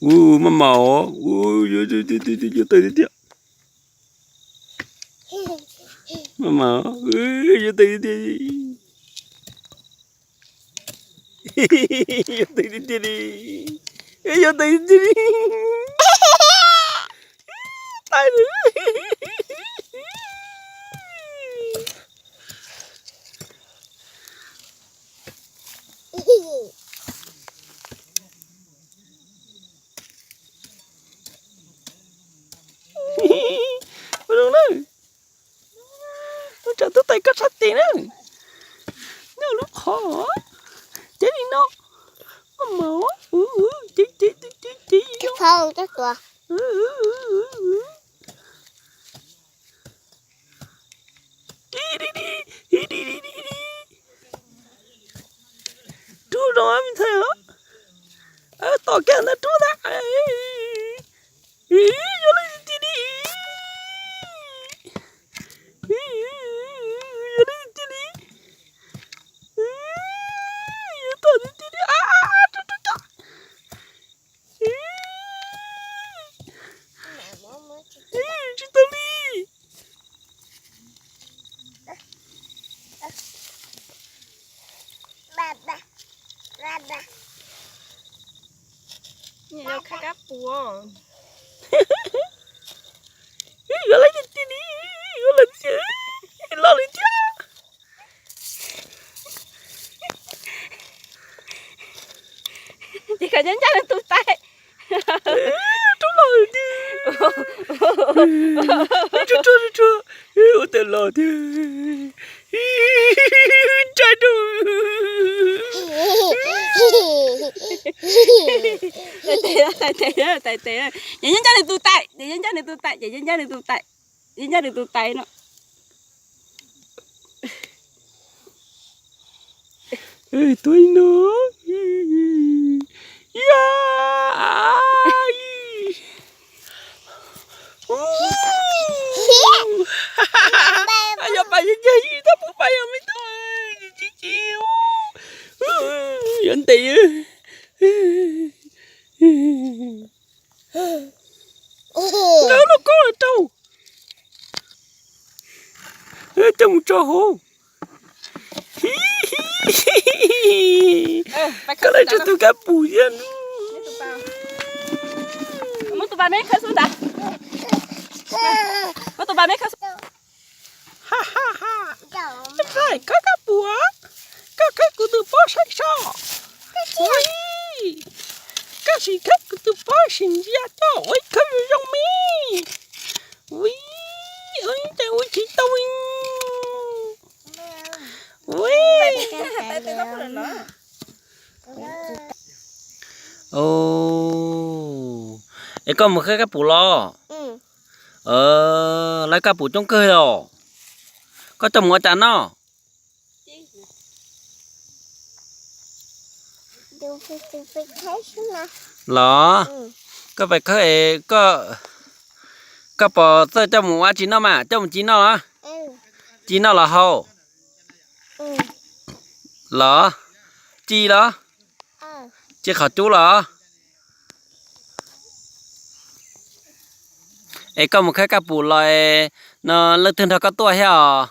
Ua, maj mam os, ua, yuav tawg tiag tiag. Maj mam, yuav tawg tiag tiag. Yuav tawg tiag tiag li. Yuav tawg tiag tiag li. Tawg lawm. Ua zoo na, ub, tsam tub tais koj tshaj tes na. Nyob lub qhov, cev li no, maj mam, cev cev cev cev. Rub zoo me ntxhais os. Tom kiag ntawd rub ntag. Yuav lawv tiag tiag li. Yuav lawv tiag tiag li. Yuav tom tiag tiag li. Rub rub rub. Tsis tau li. Yuav lawv tiag tiag li, yuav lawv tiag, loj li thiab. Ces koj ncaj ncaj nws tus tais. Rub los tiag. Rub rub rub, ua tes los tiag. Ntshai rau. Tais tes, tais tes, ces ncaj ncaj nws tus tais, ces ncaj ncaj nws tus tais, ces ncaj ncaj nws tus tais, ncaj ncaj nws tus tais no. Tuaj no. Ya. Yog pas yog cag yim tab pub pas yog me tub. Tsis tsis, yuav ntes. Nkawd los koj los rau. Coj mus tso hauv. Koj lawv tsis tus kab pum thiab. Muab tus pas me khawb xwb ntag. Muab tus pas me khawb xwb. Ha ha ha. Ntxhais, khawb kab pum, koj khawb kuv tus pob saib so. Ui, koj sim khawb kuv tus pob sim ntsia coj ua khawb zoo zoo me. Ui, ua cas ua tsis tau. Ui. Es koj mus khawb kab pum los? Lawv kab pum coob kawg os. Koj coj mus ua cas noj? Los, koj pais khawb es koj, koj pom txawj coj mus ua tsi noj mas coj mus ci noj los? Ci noj los haus? Los, ci los? Ci qhov cub los? Es koj mus khawb kab pum los no leej twg nrog koj tuaj thiab os?